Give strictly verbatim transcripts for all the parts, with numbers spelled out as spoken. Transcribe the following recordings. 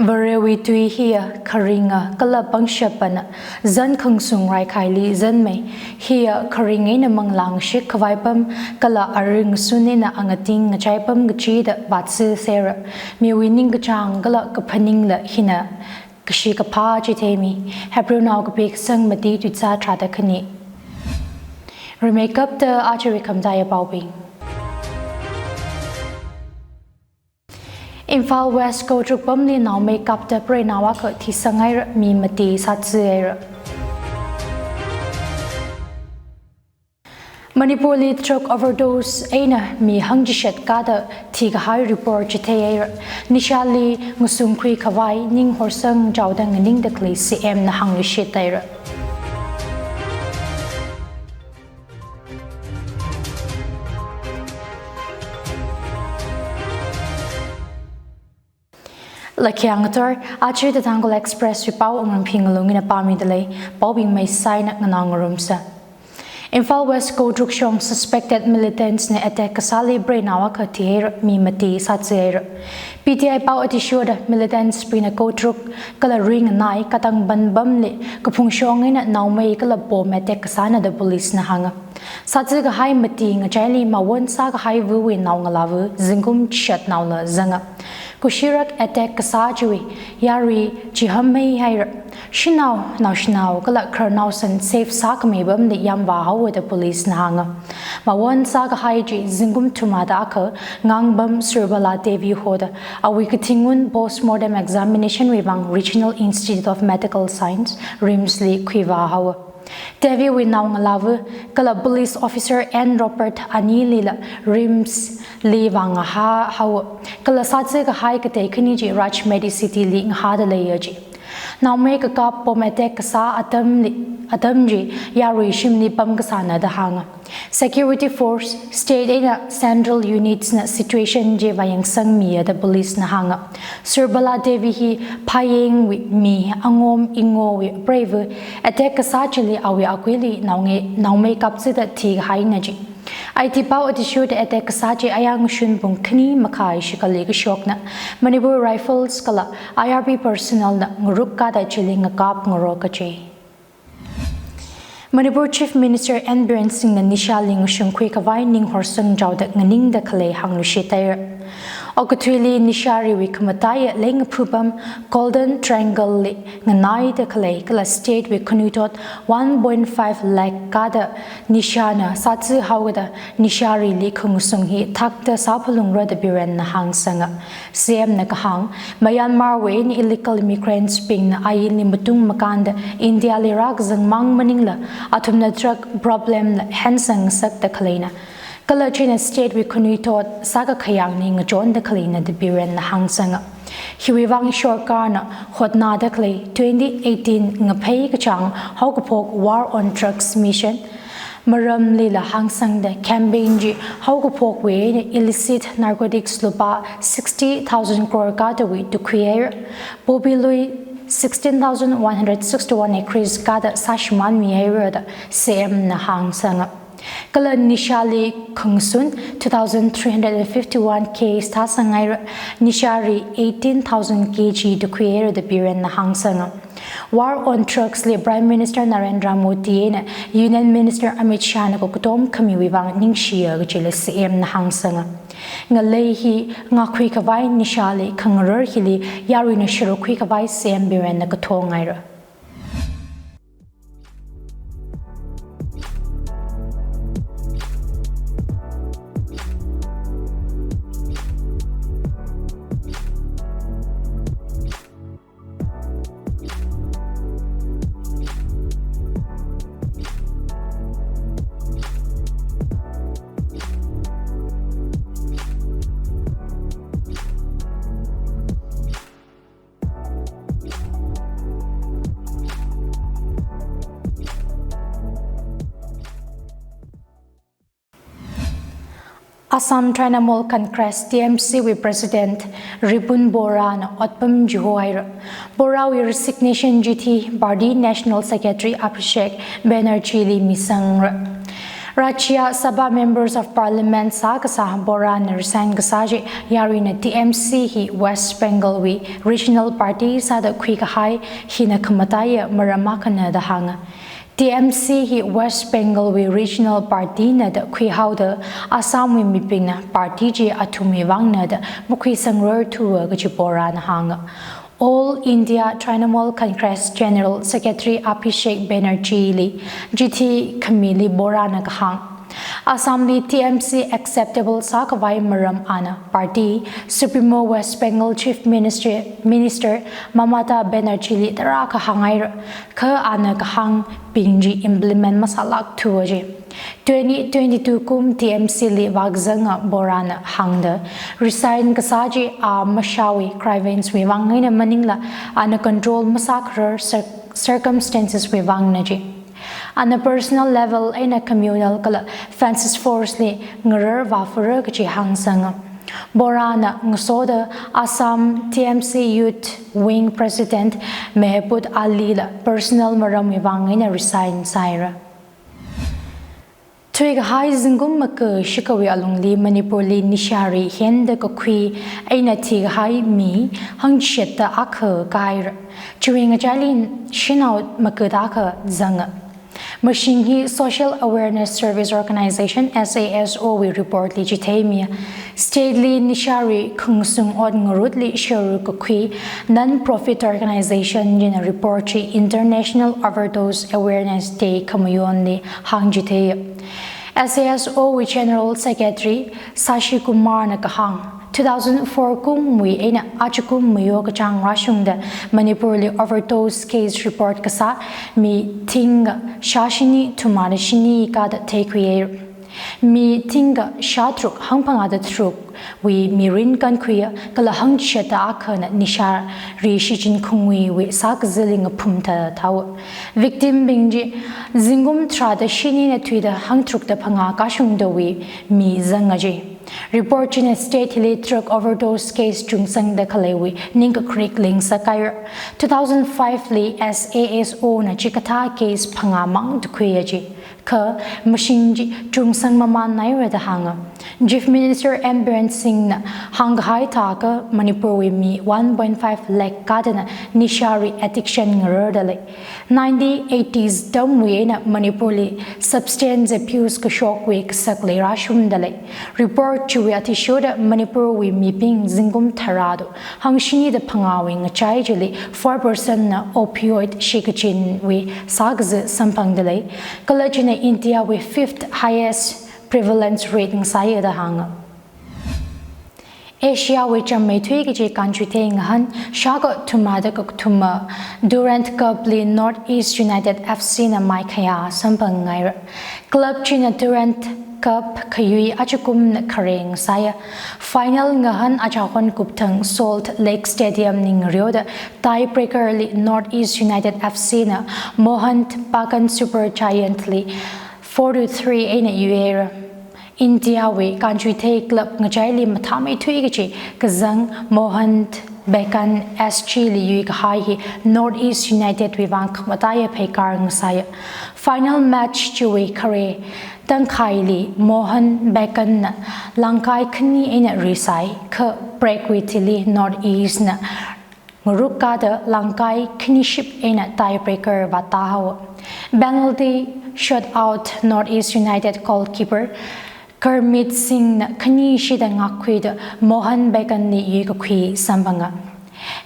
Varewui tui hiya kharinga kala pangshapana, zan khangasung raikhaili zanmei, hiya kharing eina manglāngshik khavaipam kala aringsun eina angating ngachaipam kaji da vātsi sera, miwui ningkachāng kala kaphaningla hina kashi kaphā chitheimi. Hebrew naokapi kasang mati tuizā tharāda khani. Rimeikapta aja wui khamataiya paobing. Imphal West Kotruk pamli naomei kapta preinao akha thisanghai, mi mati sātsi haira. Manipurli drug overdose eina mi hangchishat kada thikahai report chitheihaira. Nishali ngasungkhui khavai ning horsang chaoda nganingda khalei C M na hāngluishit haira. Lakhayang ngathor, aja The Tangkhul Express wui pao Wungramphing Ngalung eina pāmida lei, paobing maisaina nganāngarumsa. Imphal West Kotruk shong suspected militants na attack kasāli preinao akha thihaira, mi mati sātsi haira. P T I pao athishurda militants bingna Kotruk kala ringanai katang banbamli kaphungshong eina naomei kala bomb attack kasāna da police na hānga. Sātsi kahai mati ngachaili mawon sākahai vuwui naongalāva zingkum chishat naola zanga. Kushirak attack kasā chiwui yarui chihāmmei haira. Shanao, naoshinao kala khararnao san safe sākhamei pamli yamvā haowa da police na hānga. Mawon sākahai chi zingkum thumada akha Ngangbam Surbala Devi hoda awui kathingun postmortem examination wui vang Regional Institute of Medical Science, RIMS li khuivā haowa. Devi wui naongalāva kala police officer N Robert anilila RIMS li vāngahā haowa. Kala sātsi kahai katei khani chi Raj Medicity li ngahāda leiya ji. Naomei kakap bomb attack kasā atamli, atam chi yarui shimli pamkasāna da hānga. Security force, state eina central units na situation chi vāyangsangmiya da police na hānga. Surbala Devi hi phayengwui mi, angom ingowui preiva, attack kasā chili awui akuili naonge-, naomei kapsi da thihaina ji. I T pao athishurda attack kasā chi ayangshun pung khani makhai shikali kashokna Manipur Rifles kala I R B personnel na ngaruk kada chili ngakap ngarok kaji. Manipur Chief Minister N Biren Singh na nishali ngasungkhui khavai ning horsang chaoda nganingda khalei hāngluishit haira. Okathuili nishariwui khamataiya leingaphupam Golden Triangle li nganaida khalei kala state wui khanuithot one point five lakh kada nishana sātsi haokada nisharili khangasung hi thakta sāphalungra da Biren na hāngsanga. C M na kahāng, Myanmar wui eina illegal immigrants bingna ainli matung makānda India li rākazang mang maningla, athumna drug problem la hensang ngasakta khaleina. Kala china state wui khanuithot sākakhayangli ngachonda khaleina da Biren na hāngsanga. Hiwui vang sorkarna hotnada khalei twenty eighteen ngaphei kachāng haokaphok War on Drugs Mission maramlila hāngsangda campaign chi haokaphokwui eina illicit narcotics lupā sixty thousand crore kadawui tukhui haira. Poppy lui sixteen thousand one hundred sixty-one acres kada sāshimānmi haira da C M na hāngsanga. Kala nishali khangasun two thousand three hundred and fifty-one case thāsang haira, nishari eighteen thousand K G tukhui haira da Biren na hāngsanga. War on Drugs li Prime Minister Narendra Modi eina Union Minister Amit Shah na kakatom khamiwui vang ningshiya kajila C M na hāngsanga. Ngalei hi ngākhui khavai nishali khangarar hili yaruina sharuk khui khavai C M Biren na kathong haira. Assam Trinamool Congress, T M C wui President Ripun Bora na otpam chiho haira. Bora wui resignation chithi party National Secretary Abhishek Banerjee li misangra. Rajya Sabha Members of Parliament sākasā Borana resign kasā chi yaruina T M C hi West Bengal wui regional party sāda khuikahai hina khamataiya maram akhana da hānga. T M C hi West Bengal wui regional party na da khuihaoda Assam wui mibingna party chi athumwui vangna da makhuisangrarthua kaji Borana hānga. All India Trinamool Congress General Secretary Abhishek Banerjee li chithi khamili Borana kahāng. Assam li T M C acceptable sākhavai maram ana party supremo West Bengal Chief Minister, Minister Mamata Banerjee li tarākha hānghaira, kha ana kahāngbing chi implement masālākthua ji. Twenty twenty-two kum T M C li vākazanga Borana hāngda, resign kasā chi a mashāwui grievance wui vang eina maningla, ana control masākharar cir-, circumstances wui vangna ji. Ana personal level eina communal kala Defence Force li ngarar vāfara kaji hāngsanga. Borana ngasoda Assam T M C Youth Wing President Mehbud Ali la personal maramwui vang eina resign sāhaira. Thuikahai zingkum maka shikawui alungli Manipur li nishari henda kakhui eina thikahai mi hangshetta akha kāhaira. Chiwui ngachaili shanao maka da akha zanga. Mashing hi Social Awareness Service Organization, S A S O wui report li chitheimiya. State li nishari khungsung ot ngarutli sharu kakhui non-profit organization china report chi International Overdose Awareness Day khamayonli hāngchitheiya. S A S O wui General Secretary Shashi Kumar na kahāng, two thousand four kumwui eina ajakum mayo kachāng rāshungda Manipur li overdose case report kasā mi thingkha shāshini thumada shini kada theikhuiya. Mi thingkha shātharuk hangphangāda tharukwui mirin kankhuiya, kala hangshetta akhana nishari shichin khungwuiwui sākazāli ngaphum thathaowa. Victim bing chi zingkum tharāda shinina thuida hangtharukda phangā kashungdawui mi zanga ji. Report china state hili drug overdose case chungsangda khaleiwui ningkakrik ling sākahai. Two thousand five li S A S O na chikathā case phangā mang tukhuiya ji. Kha mashing chi chungsang mamānhaira da hānga. Chief Minister N Biren Singh na hāngkahai thākha Manipur wui mi one point five lakh kadana nishari addiction ngararda lei. Nineteen eighties tamwui eina Manipur li substance abuse kashokwui kasak leirāshungda lei. Report chiwui athishurda Manipur wui mibing zingkum tharāda hangshinida phangāwui ngachai chili four percent na opioid shikachinwui sākazā samphangda lei. Kala china India wui fifth highest prevalence rate ngasāya da hānga. Asia wui chāmmeithui kaji kanchuithei ngahān shākha thumada kakathuma Durand Cup li North East United F C na maikhayā samphang ngaira. Club china Durand Cup khayui ajakumna khare ngasāya. Final ngahān achahon kupthang Salt Lake Stadium li ngareoda tiebreaker li North East United F C na Mohun Bagan Super Giant li four to three eina yuihaira. India wui kanchuithei club ngachaili mathāmeithui kaji kazang Mohun Bagan S G li yuikahai hi North East United wui vang khamataiya pheikar ngasāya. Final match chiwui khare tangkhaili Mohun Bagan na langkai khani eina risai, kha break wui thili North East na ngaruk kada langkai khaniship eina tiebreaker vātāhaowa. Penalty shootout North East United goalkeeper Gurmeet Singh na khani shida ngākkhuida Mohun Bagan li yuikakhui samphanga.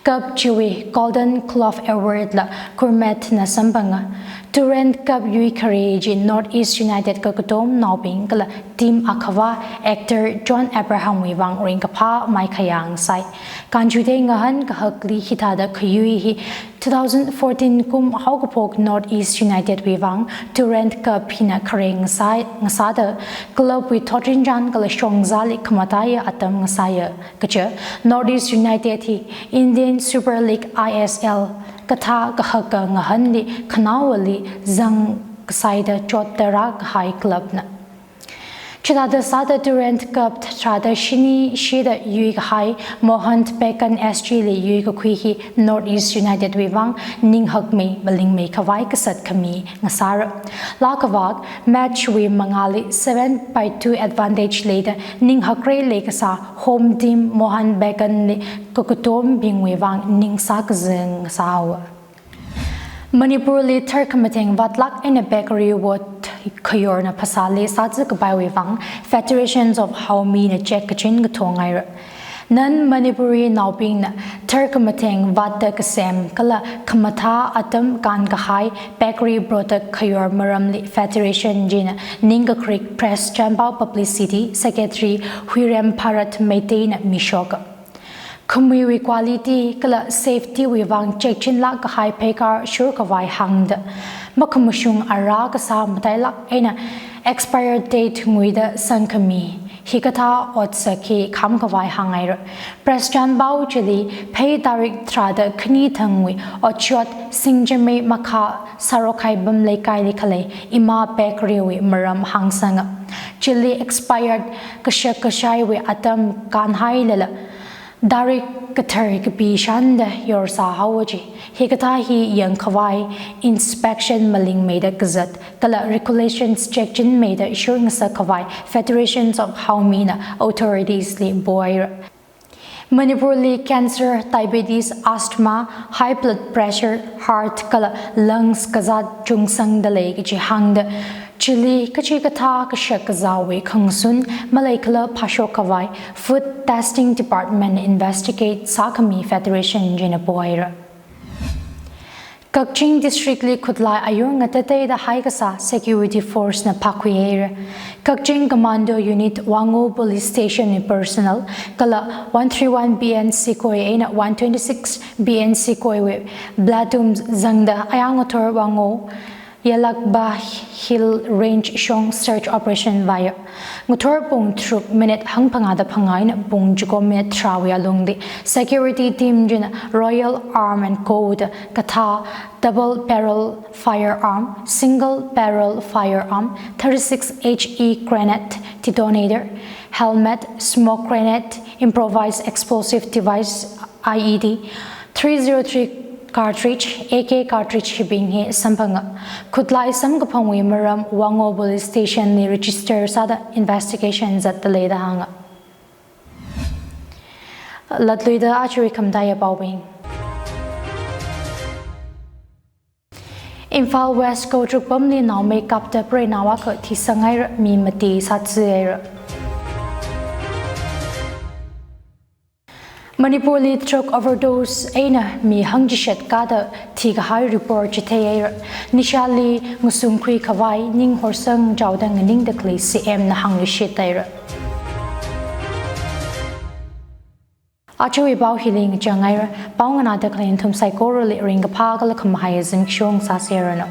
Cup chiwui Golden Glove Award la Gurmeet na samphanga. Durand Cup yuikhare chi North East United kakatomnaobing kala team akhava actor John Abraham wui vang ringkaphā maikhayā ngasai. Kanchuithei ngahān kahakli hithāda khayui hi two thousand fourteen kum haokaphok North East United wui vang Durand Cup hina khare ngasā, ngasāda club wui thotrinchān kala shongzāli khamataiya atam ngasāya kaja. North East United hi Indian Super League, I S L, kathā kahaka ngahānli khanaowali zangkasaida chotda rākahai club na. Chithāda sāda Durand Cup tharāda shini shida yuikahai Mohun Bagan S G li yuikakhui hi North East United wui vang ninghakmei malingmei khavai kasat khami ngasāra. Laa kavak match wui mangāli seven by two advantage leida ninghakra leikasā home team Mohun Bagan li kakatombingwui vang ning sākazing ngasāhaowa. Manipurli tharkhamatheng vātlāk eina bakery vot khayorna phasāli sātsi kapaiwui vang Federations of Haomina check kachin kathong haira. Non-Manipuri naobingna tharkhamatheng vātda kasem kala khamathā atam kānkahai bakery product khayor maramli Federation china ningkakrik press chanpao publicity secretary Huirem Bharat Meiteina mishoka. Khamuiwui quality kala safety wui vang check chinlāk kahai pheikar shur khavai hāngda, makhamashung ara kasā matailāk eina expire date nguida sangkhami hikathā otsak hi kham khavai hānghaira. Press chanpao chili phei tarik tharāda khani thangwui otshot Singjamei Makha Sarokhai Bam Leikaili khalei Ima Bakery wui maram hāngsanga. Chili expired kashak kashaiwui atam kānhailala tarik kathar kapi shānda yorsā haowa ji. Hikathā hi yangkhavai inspection malingmeida kazat kala regulations check chinmeida shur ngasak khavai Federations of Haomina authorities li pohaira. Manipurli cancer, diabetes, asthma, high blood pressure, heart kala lungs kazāt chungsangda lei kaji hāngda, chili kachikathā kashak kazāwui khangsun maleikhala phāshok khavai Food Testing Department investigate sākhami Federation china pohaira. Kakching District li khutlai ayur ngatateida haikasā security force na phākhuihaira. Kakching Commando Unit Wangoo Police Station wui personnel kala one three one B N Sepoy eina one twenty-six B N Sepoy wui platoon zangda Ayang Ngathor Wangoo Yalakba Hill Range shong search operation vāya. Ngathor pung tharuk minute hangphangāda phangā eina pung chiko minute tharāwui alungli security team china Royal Arm and Co da kathā double barrel firearm, single barrel firearm, thirty-six H E grenade detonator, helmet, smoke grenade, improvised explosive device, I E D, three zero three cartridge, A K cartridge hibing hi samphanga. Khutlai samkaphangwui maram Wangoo Police Station li register sāda investigation zatda leida hānga. Latluida ajawui khamataiya paobing. Imphal West Koutruk pamli naomei kapta preinao akha thisanghaira, mi mati sātsi haira. Manipurli drug overdose eina mi hangchishat kāda thikahai report chitheihaira. Nishali ngasungkhui khavai ning horsang chaoda nganingda khalei C M na hāngluishit haira. Ajawui pao hili ngachang haira. Pao nganāda khalei nathum saikorali ringkaphā kala khamahai azing shong sāseranu.